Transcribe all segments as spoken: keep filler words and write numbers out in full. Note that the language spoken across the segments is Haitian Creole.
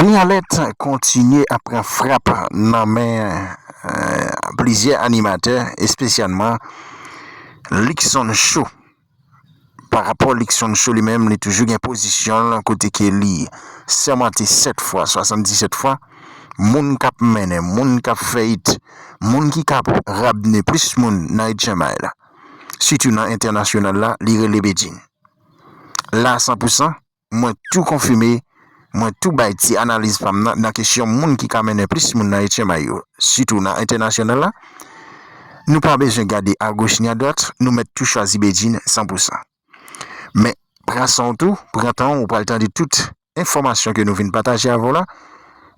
Anialet kontinye ap pran frap nan men plizyè animatè, espesyalman Luckson Show. Pa rapò Luckson Show li menm, li toujou gen pozisyon l kote ke li sèmante sèt fwa, swasanndisèt fwa, moun k ap mennen, moun k ap fè it, moun ki ka rapne plis moun nan H M I la, sitou nan entènasyonal la, li rele Bedjine. La, san pou san, mwen tou konfime, mwen tou bay ti analiz pa m nan nan kesyon moun ki ka mennen plis moun nan H M I yo, sitou nan entènasyonal la. Nou pa bezwen gade agoch ni adwat, nou mèt tou chwazi Bedjine san pou san. Men, pran san w tou, pran tan w, ou pral tande tout enfòmasyon ke nou vin pataje avè w la.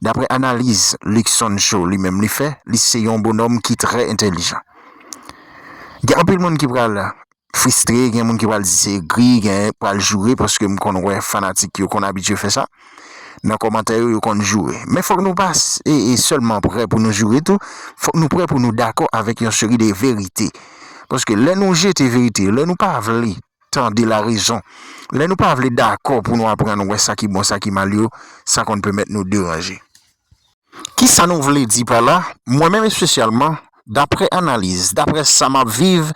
Daprè analiz Luckson Show li menm li fè, li se yon bonòm ki trè entèlijan. Gen anpil moun ki pral fristre, gen moun ki pral di se egri, gen pral joure, paske m konn wè fanatik yo konn abitye fè sa. Nan kòmantè yo, yo konn joure. Men fòk nou pa s- e, e sèlman prè pou nou joure tou, fòk nou prè pou nou dakò avèk yon seri de verite. Paske lè nou jete verite, lè nou pa vle tande larezon, lè nou pa vle dakò pou nou aprann wè sa ki bon, sa ki mal yo, sa konn pèmèt nou deranje. Kisa nou vle di pa la? Mwen menm espesyalman, daprè analiz, daprè sa m ap viv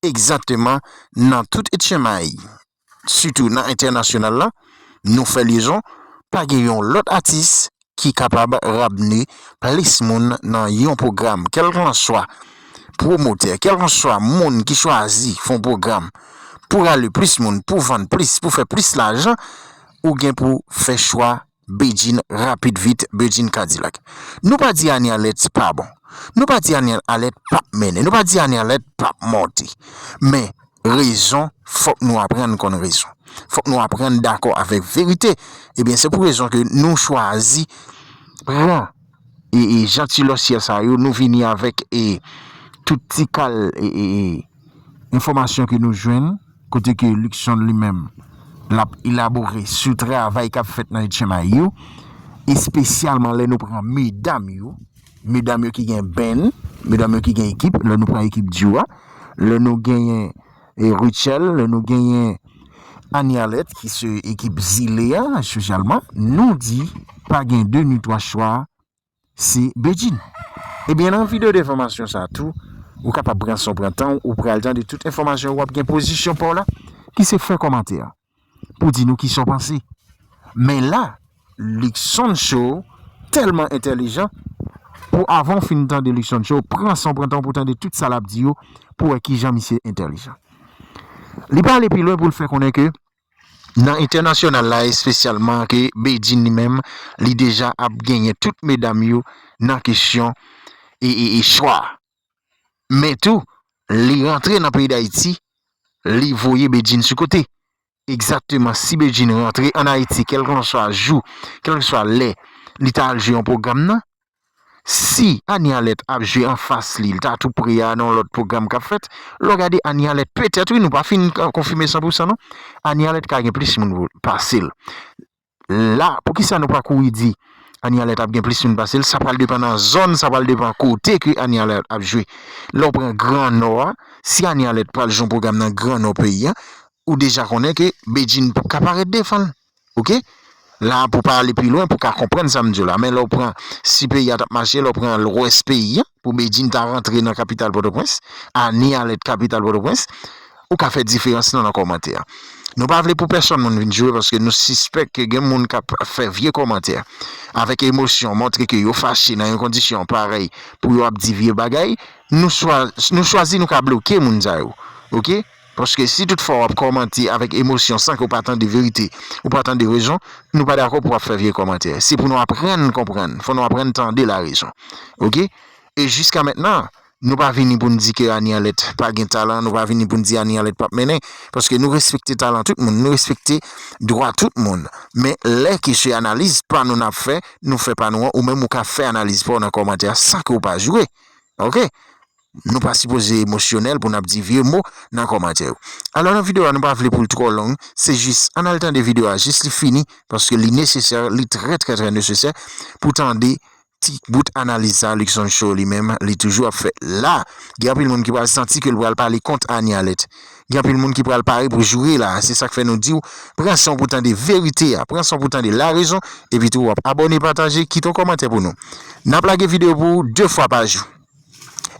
egzakteman nan tout H M I, sitou nan entènasyonal la, nou fè lyezon, pa gen yon lòt atis ki kapab ramne plis moun nan yon pwogram, kèlkanswa pwomotè, kèlkanswa moun ki chwazi fè yon pwogram pou rale plis moun, pou vann plis, pou fè plis lajan, ou gen pou fè chwa Bedjine rapid vit, Bedjine Kadilak. Nou pa di Anialet pa bon. Nou pa di Anialet p ap mennen. Nou pa di Anialet p ap monte. Men, rezon, fòk nou aprann konn rezon. Fòk nou aprann dakò avèk verite. Ebyen, se pou rezon ke nou chwazi pran e, e jan ti lòsyè sa yo, nou vini avèk e tout ti kal e, e, e enfòmasyon ke nou jwenn, kote ke Luckson li menm, l ap elabore sou travay k ap fèt nan H M I yo, espesyalman lè nou pran medam yo, medam yo ki gen band, medam yo ki gen ekip, lè nou pran ekip Dyo a, lè nou genyen e Rutshelle, lè nou genyen Anialet, ki se ekip Zile a, espesyalman, nou di pa gen de ni twa chwa, se Bedjine. Ebyen, nan videyo de fòmasyon sa a tou, ou kapab pran san w, pran tan w, ou pral tande tout enfòmasyon, w ap gen pozisyon pa w la, ki se fè kòmantè a, pou di nou kisa w panse. Men la, Luckson Show tèlman entèlijan, pou avan w fin tande Luckson Show, pran san w, pran tan w pou tande tout sa l ap di yo, pou wè kijan misye entèlijan. Li pa ale pi lwen pou l fè konnen ke nan entènasyonal la espesyalman, ke Bedjine li menm, li deja ap genyen tout medam yo nan kesyon e, e, e chwa. Men tou, li rantre nan peyi Dayiti, li voye Bedjine sou kote. Egzakteman, si Bedjine rantre ann Ayiti, kèlkanswa jou, kèlkanswa lè, li ta al jwe yon pwogram nan, si Anialet ap jwe anfas li, li ta tou pre a nan yon lòt pwogram k ap fèt, lè w gade Anialet, petèt wi, nou pa fin konfime san pou san non, Anialet ka gen plis moun pase l. La, poukisa nou pa kouri di Anialet ap gen plis moun pase l? Sa pral depann nan zòn, sa pral depann kote ke Anialet ap jwe. Lè w pran Gran Nò a, si Anialet pral jwe yon pwogram nan Gran Nò peyi a, ou deja konnen ke Bedjine ka parèt devan l. Oke? La, pou pa ale pi lwen, pou ka konprann sa m di w la. Men lè w pran, si peyi a t ap mache, lè w pran lwès peyi a, pou Bedjine ta rantre nan kapital Pòtoprens, Anialet kapital Pòtoprens, ou ka fè diferans nan, nan kòmantè a. Nou pa vle pou pèsonn moun vin joure paske nou sispèk ke gen moun k ap fè vye kòmantè avèk emosyon, montre ke yo fache nan yon kondisyon parèy pou yo ap di vye bagay. Nou chwa, nou chwazi, nou ka bloke moun sa yo. Oke? Paske si toutfwa w ap kòmante avèk emosyon san ke w pa tande verite, ou pa tande rezon, nou pa dakò pou w ap fè vye kòmantè. Se pou nou aprann konprann, fò nou aprann tande larezon. Oke? E jiska mentnan, nou pa vini pou n di ke Anialet pa gen talan, nou pa vini pou n di Anialet p ap mennen, paske nou respekte talan tout moun, nou respekte dwa tout moun. Men lè ke se analiz pa nou n ap fè, nou fè pa nou an, ou menm ou ka fè analiz pa w nan kòmantè a san ke w pa joure. Oke? Nou pa sipoze emosyonèl pou n ap di vye mo nan kòmantè yo. Alò, nan videyo a, nou pa vle pou l twò long, se jis, ann al tande videyo a jis li fini, paske li nesesè, li trè, trè, trè nesesè pou tande ti bout analiz sa, Luckson Show li menm, li toujou ap fè la. Gen anpil moun ki pral santi ke l pral pale kont Anie Alerte. Gen anpil moun ki pral pare pou joure la. Se sa k fè nou di w, pran san w pou tande verite a, pran san w pou tande larezon, epi tou w ap abòne, pataje, kite yon kòmantè pou nou. N ap lage videyo pou ou de fwa pa jou.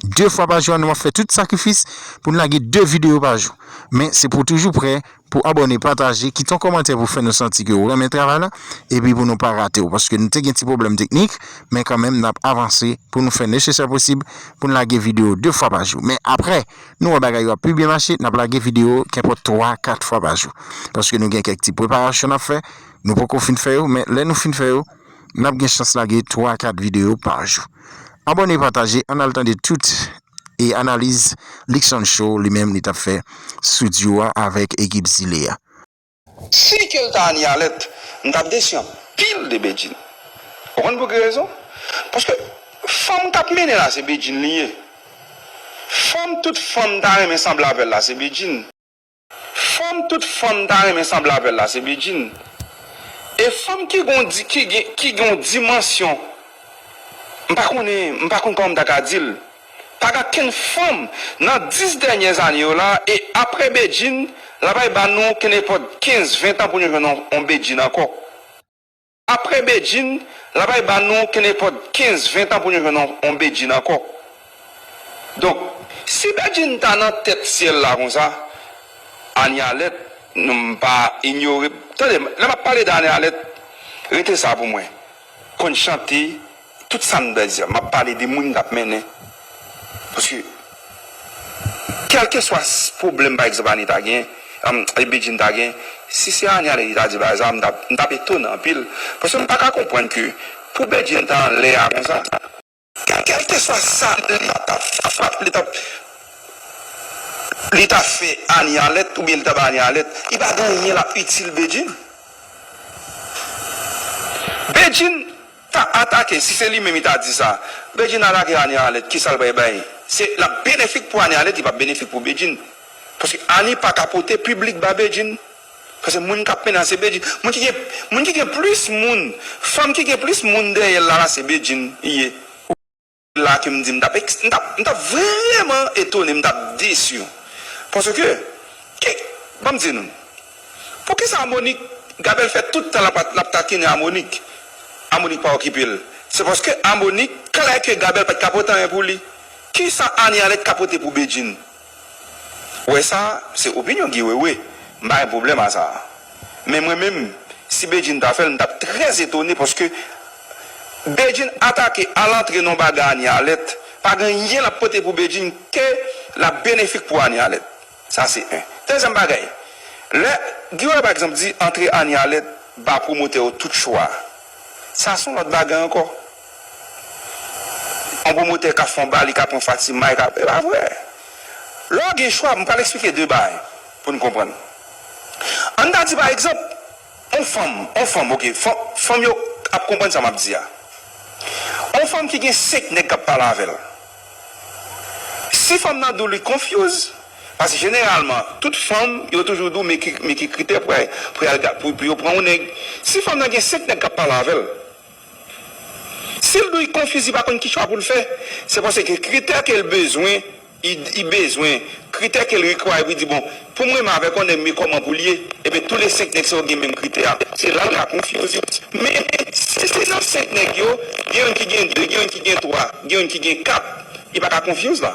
De fwa pa jou, nou ap fè tout sakrifis pou n lage de videyo pa jou. Men se pou w toujou prè pou abòne, pataje, kite yon kòmantè pou fè nou santi ke w renmen travay la, epi pou nou pa rate w, paske nou te gen ti pwoblèm teknik, men kanmenm n ap avanse pou nou fè nesesè posib pou n lage videyo de fwa pa jou. Men apre, nou wè bagay yo ap pi byen mache, n ap lage videyo kenpòt twa, kat fwa pa jou. Paske nou gen kèk ti preparasyon n ap fè, nou poko fin fè yo, men lè nou fin fè yo, n ap gen chans lage twa, kat videyo pa jou. Abòne, pataje, ann al tande tout e analiz Luckson Show li menm li t ap fè sou duo a avèk ekip Zile a. Si ke l ta Anie Alerte, m t ap desi anpil de Bedjine. Ou konn pou ki rezon? Paske fanm k ap mennen la se Bedjine li ye. Fanm tout fanm ta renmen sanble avè l la se Bedjine. Fanm tout fanm ta renmen sanble avè l la se Bedjine. E fanm ki gon di, ki gen, ki gen yon dimansyon, m pa konnen, m pa konn kòman m ta ka di l. Pa gen okenn fanm nan dis dènyè zane yo la, e apre Bedjine, l ap al ba nou kenenpòt kenz, ven tan pou nou jwenn yon, yon Bedjine ankò. Apre Bedjine, l ap al ba nou kenenpòt kenz, ven tan pou nou jwenn yon, yon Bedjine ankò. Donk, si Bedjine ta nan tèt syèl la konsa, Anie Alerte, nou m pa inyore. Tande, lè m ap pale de Anie Alerte, rete sa pou mwen. Konn chante, tout sa m ta di a, m ap pale de moun k ap mennen. Paske, kèlkeswa s-, pwoblèm, pa egzanp, Anie ta gen, am, e Bedjine ta gen, si se Anie Alerte ki ta di bagay sa, m t ap, m t ap etone anpil. Paske m pa ka konprann ke pou Bedjine ta anlè a konsa, kèlkeswa sa li t ap, li t ap, li t ap fè Anie Alerte oubyen li t ap Anie Alerte, li pa gen anyen l ap itil Bedjine. Bedjine ta atake, si se li menm li ta di sa, Bedjine atake Anie Alerte, kisa l pral bay? Se l ap benefik pou Anie Alerte, li p ap benefik pou Bedjine. Paske Anie pa ka pote piblik ba Bedjine. Paske moun k ap mennen se Bedjine. Moun ki gen, moun ki gen plis moun, fanm ki gen plis moun dèyè l la, la se Bedjine li ye. La ke m di m t ap, m t ap, m t ap vrèman etone, m t ap desi. Paske, ke, ban m di nou, poukisa Monique, Gabel fè tout tan l ap, l ap takinen Monique, Monique pa okipe l? Se paske Monique, klè ke Gabel pa t ka pote anyen pou li. Kisa Anie Alerte ka pote pou Bedjine? Ou wè sa, se opinyon Guy Wewe. M pa gen pwoblèm a sa. Men mwen menm, si Bedjine ta fè l, m t ap trè etone paske Bedjine atake al antre nan bagay Anie Alerte, pa gen anyen l ap pote pou Bedjine ke l ap benefik pou Anie Alerte. Sa se en. Dezyèm bagay, lè Guy Wewe pa egzanp di antre Anie Alerte ba pwomotè yo tout chwa. Sa se yon lòt bagay ankò. Yon pwomotè ka fè yon bagay, li ka pran Fatima, li ka, e pa vre. Lè w gen chwa, m pral eksplike de bagay pou n konprann. Ann ta di pa egzanp, yon fanm, yon fanm, oke, fanm, fanm yo ap konprann sa m ap di a. Yon fanm ki gen senk nèg k ap pale avè l. Si fanm nan di w li confuse, paske jeneralman, tout fanm, yo toujou di w men ki, men ki kritè pou, pou, pou, pou yo pran yon nèg. Si fanm nan gen senk nèg k ap pale avè l, si l di w li confuse, li pa konn ki chwa pou l fè, se paske kritè ke l bezwen, li, li bezwen, kritè ke l require, pou l di, bon, pou m renmen avèk yon nèg, men kòman pou l ye? Ebyen, tou le senk nèg sa yo gen menm kritè a. Se la l ka confuse. Men, si se nan senk nèg yo, gen youn ki gen de, gen youn ki gen twa, gen youn ki gen kat, li pa ka confuse la.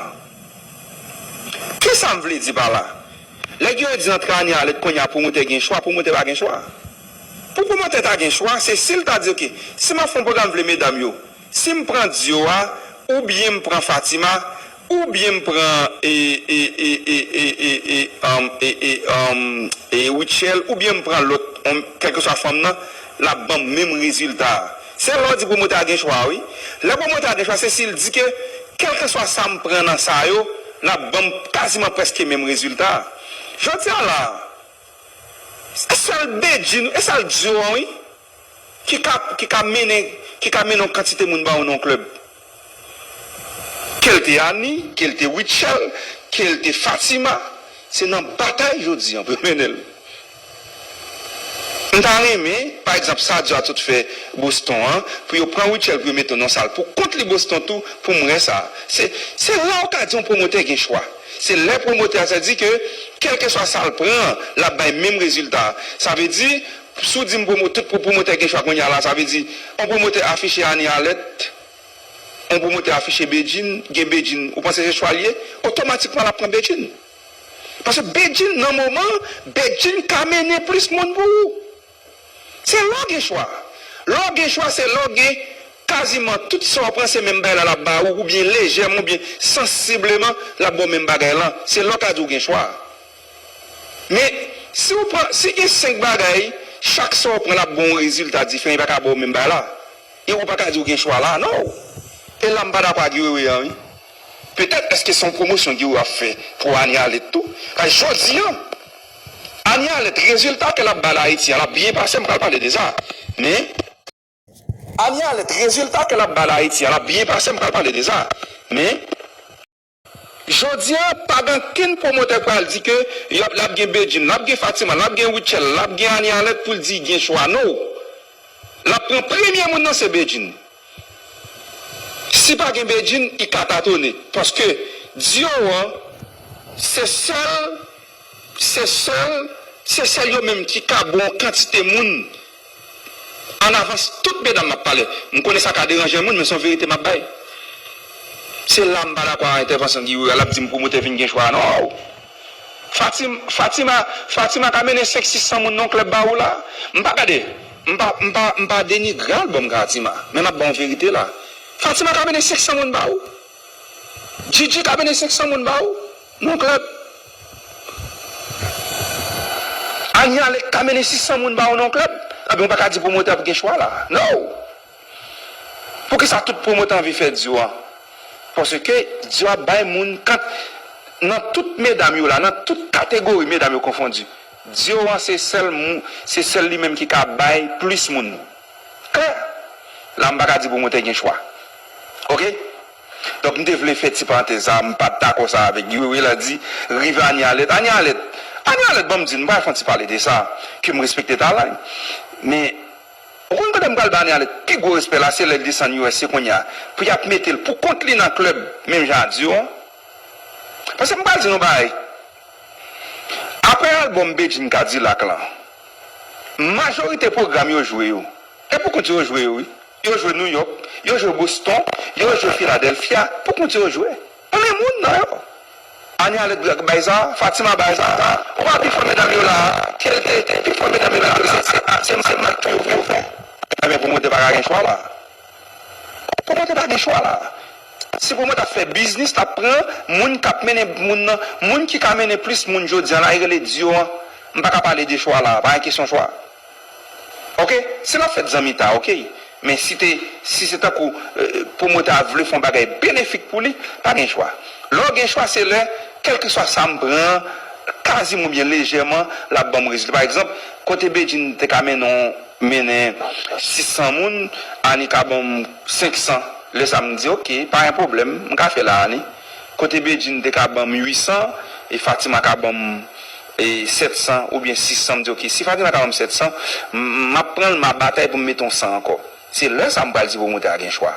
Kisa m vle di pa la? Lè yo di antre Anie Alerte kounye a pwomotè gen chwa, pwomotè pa gen chwa. Pou pwomotè ta gen chwa, se si l ta di, oke, si m ap fè yon pwogram, m vle medam yo, si m pran Dio a, oubyen m pran Fatima, oubyen m pran, e, e, e, um, e, e, um, e Rutshelle, oubyen m pran lòt, um, kèlkeswa fanm nan, l ap ban m menm rezilta a. Se lè w di pwomotè a gen chwa, wi. Lè pwomotè a gen chwa, se si l di ke, kèlkeswa sa m pran nan sa yo, l ap ban m kaziman prèske menm rezilta a. Jodi a la, se sèl Bedjine, e sèl Dio an, wi, ki ka, ki ka mennen, ki ka mennen yon kantite moun ba w nan yon klèb. Ke l te Annie, ke l te Rutshelle, ke l te Fatima, se nan batay jodi an pou yo mennen l. M ta renmen, pa egzanp, sa Dyo a tout fè Boston an, pou yo pran Rutshelle pou yo mete l nan sal pou kont li Boston tou, pou m wè sa. Se, se la w ka di yon pwomotè gen chwa. Se lè pwomotè a, sa di ke, kèlkeswa sa l pran, l ap bay menm rezilta. Sa vle di, si w di m pwomo-, tout pwo-, pwomotè gen chwa kounye a la, sa vle di, yon pwomotè afiche Anie Alerte, yon pwomotè afiche Bedjine, gen Bedjine, ou panse se chwa l ye? Otomatikman, l ap pran Bedjine. Paske Bedjine, nan moman, Bedjine ka mennen plis moun pou ou. Se lè w gen chwa. Lè w gen chwa, se lè w gen kaziman tout sa w pran, se menm bagay la l ap ba ou, oubyen lejèman, oubyen sansibleman, l ap ba w menm bagay lan. Se lè w ka di w gen chwa. Men, si w pran, si gen senk bagay, chak sa w pran, l ap ba w yon rezilta diferan, li pa ka ba w menm bagay la. E ou pa ka di w gen chwa la, non. E la, m pa dakò ak Guy Wewe an, wi. Petèt, èske se yon pwomosyon Guy Wewe ap fè pou Anie Alerte tou? Paske jodi an, Anie Alerte, rezilta ke l ap bay Ayiti a, l ap byen pase, m pral pale de sa. Men, Anie Alerte, rezilta ke l ap bay Ayiti a, l ap byen pase, m pral pale de sa. Men, jodi an, pa gen okenn pwomotè k pral di ke y ap, l ap gen Bedjine, l ap gen Fatima, l ap gen Rutshelle, l ap gen Anie Alerte pou l di gen chwa, non. L ap pran premye moun nan se Bedjine. Si pa gen Bedjine, li ka tatone. Paske Dyo an, se sèl, se sèl, se sèl yo menm ki ka ba w yon kantite moun an avans tout medam m ap pale. M konnen sa ka deranje moun, men se yon verite m ap bay. Se la m pa dakò ak entèvansyon Guy Wewe a, l ap di m pwomotè vin gen chwa. Non! Fatim-, Fatima, Fatima ka mennen senk sis san moun nan yon klèb ba ou la. M pa gade, m pa, m pa, m pa denigre album Fatima, men m ap ba w verite la. Fatima ka mennen senk san moun ba ou. Djidji ka mennen senk san moun ba ou nan yon klèb. Anie Alerte ka mennen sis san moun ba ou nan yon klèb. Ebyen, ou pa ka di pwomotè ap gen chwa la. No! Poukisa tout pwomotè anvi fè Dyo an? Paske Dyo ap bay moun kant-, nan tout medam yo la, nan tout kategori medam yo konfondi. Dyo an se sèl mou-, se sèl li menm ki ka bay plis moun. Klè. La m pa ka di pwomotè gen chwa. Oke? Donk, m te vle fè ti parantèz sa, m pa t dakò sa avèk Guy Wewe la di, rive Anie Alerte. Anie Alerte, Anie Alerte, ban m di n, m pral fè yon ti pale de sa, ke m respekte talan l. Men, ou konn kote m pral ba Anie Alerte pi gwo respè la, se lè l desann U S A kounye a, pou y ap mete l pou kont li nan klèb, menm jan a Dyo an. Paske m pral di nou yon bagay, apre album Bedjine Kadilak lan, majorite pwogram yo jwe yo, e pou kont yo yo jwe yo, wi. Yo jwe New York, yo jwe Boston, yo jwe Philadelphia, pou kont yo yo jwe. Konbyen moun nan yo? Anie Alerte bay sa, Fatima bay sa, ou pa pi fò medam yo la, kèlte pi fò medam yo la, se, se, se, se mak pou yo fè. Ebyen, pwomotè pa ka gen chwa la. Pwomotè pa gen chwa la. Si pwomotè ap fè biznis, l ap pran moun k ap mennen moun nan, moun ki ka mennen plis moun jodi a la, e rele Dyo an. M pa ka pale de chwa la, pa gen kesyon chwa. Oke? Si l ap fèt zanmitay, oke. Men si te, si se tankou, eh, pwomotè a vle fè yon bagay benefik pou li, pa gen chwa. Lè w gen chwa, se lè, kèlkeswa sa m pran, kazim oubyen lejèman, l ap ban m rezilta. Pa egzanp, kote Bedjine te ka mennen, mennen sis san moun, Anie ka ban m senk san. Lè sa a, m di, oke, pa gen pwoblèm, m ka fè la, Anie. Kote Bedjine te ka ban m uit san, e Fatima ka ban m, e, sèt san oubyen sis san, m di, oke, si Fatima ka ban m sèt san, m, m ap pran l, m ap batay pou m mete yon san ankò. Se lè sa a m pral di pwomotè a gen chwa.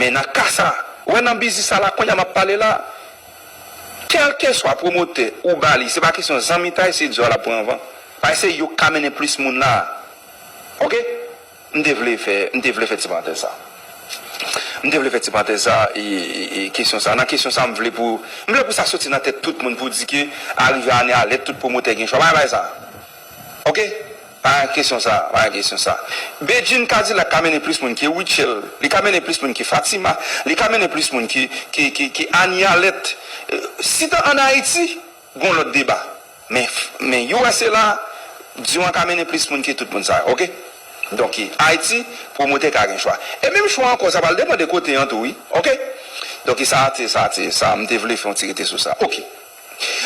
Men nan ka sa a, ou wè nan biznis sa la, kounye a m ap pale la, kèlkeswa pwomotè ou ba li, se pa kesyon zanmitay, se Dyo a l ap pran anvan. Paske se yo k ka mennen plis moun la. Oke? M te vle fè, m te vle fè ti parantèz sa. M te vle fè ti parantèz sa, e, e, e kesyon sa. Nan kesyon sa, m vle pou, m vle pou sa soti nan tèt tout moun pou di ke arive Anie Alerte, tout pwomotè gen chwa. Pa gen bagay sa. Oke? Pa gen kesyon sa, pa gen kesyon sa. Bedjine Kadilak ka mennen plis moun ke Rutshelle, li ka mennen plis moun ke Fatima, li ka mennen plis moun ke, ke, ke, ke Anie Alerte. Eh, si t an Ayiti, gon lòt deba. Men, men U S A la, Dyo an ka mennen plis moun ke tout moun sa yo, oke? Donk, Ayiti, pwomotè ka gen chwa. E menm chwa ankò, sa pral depann de kote an tou, wi, oke? Donk, sa, se, sa, se, sa, m te vle fè yon ti rete sou sa. Oke.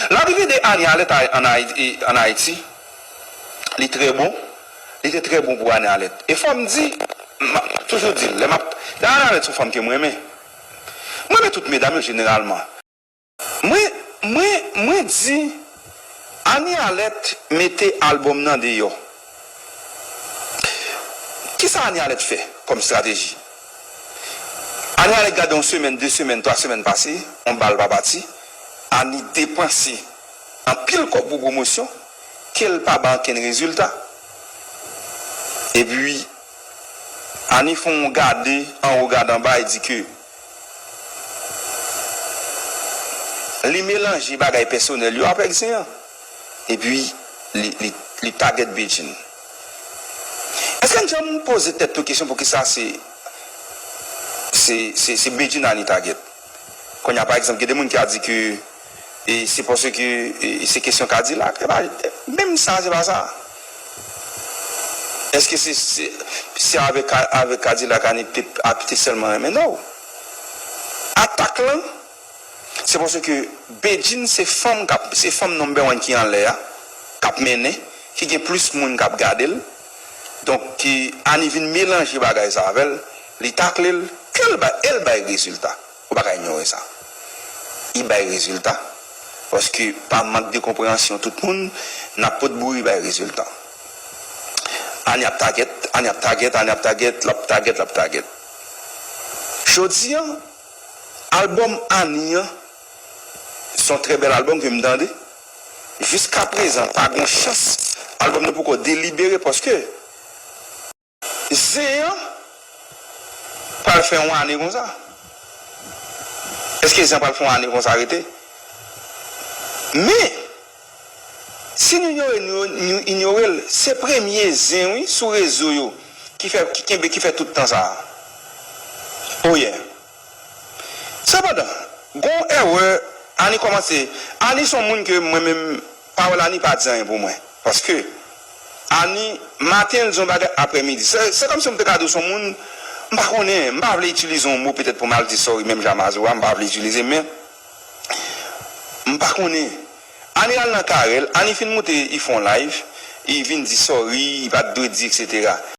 Larive de Anie Alerte an Ayiti, an Ayiti, li trè bon, li te trè bon pou Anie Alerte. E fò m di, m ap toujou di l, lè m ap, Anie Alerte se yon fanm ke m renmen. M renmen tout medam yo jeneralman. Mwen, mwen, mwen di, Anie Alerte mete albòm nan deyò. Kisa Annie Allet fè kòm estrateji? Annie Allet gade yon semèn, de semèn, twa semèn pase, yon bal pa pati. Annie depanse anpil kòb pou pwomosyon ke l pa bay okenn rezilta. Epi, Annie fè yon gade anwo gade anba e di ke li melanje bagay pèsonèl yo avèk zen an. Epi, li, li, li target Bedjine. Èske n janm poze tèt nou kesyon poukisa se, se, se, se Bedjine Annie target? Kounye a, pa egzanp, gen de moun ki a di ke e se paske e se kesyon Kadilak. E pa, menm sa, se pa sa. Èske se, se, se avèk, avèk Kadilak Annie te, ap te sèlman renmen? Non. Atak lan, se paske Bedjine se fanm k ap, se fanm number one ki anlè a, k ap mennen, ki gen plis moun k ap gade l. Donk, ki Annie vin melanje bagay sa avè l, li takle l, ke l bay, e l bay rezilta. Ou pa ka inyore sa. Li bay rezilta. Paske pa mank de konpreyansyon tout moun, n ap pot bouri bay rezilta. Annie ap target, Annie ap target, Annie ap target, l ap target, l ap target. Jodi a, albòm Annie an, se yon trè bèl albòm ke m tande. Jiskaprezan, pa gen chans, albòm nan poko delibere paske zen an pral fè yon ane konsa. Èske zen an pral fè yon ane konsa rete? Men, si nou inyore, nou, nou inyore l, se premye zen, wi, sou rezo yo, ki fè, ki kenbe, ki fè tout tan sa a. Oh yeah. Sepandan, gon ewè, Annie kòmanse, Annie se yon moun ke mwen menm, pawòl Annie pa di anyen pou mwen. Paske, Annie, maten, l di yon bagay, aprèmidi. Se, se kòmsi m te ka di w se yon moun, m pa konnen, m pa vle itilize yon mo petèt pou m al di sorry, menm jan Mazo a, m pa vle itilize, men, m pa konnen. Annie al nan karè l, Annie fin moute, li fè yon live, li vin di sorry, li pa t dwe di, etsetera.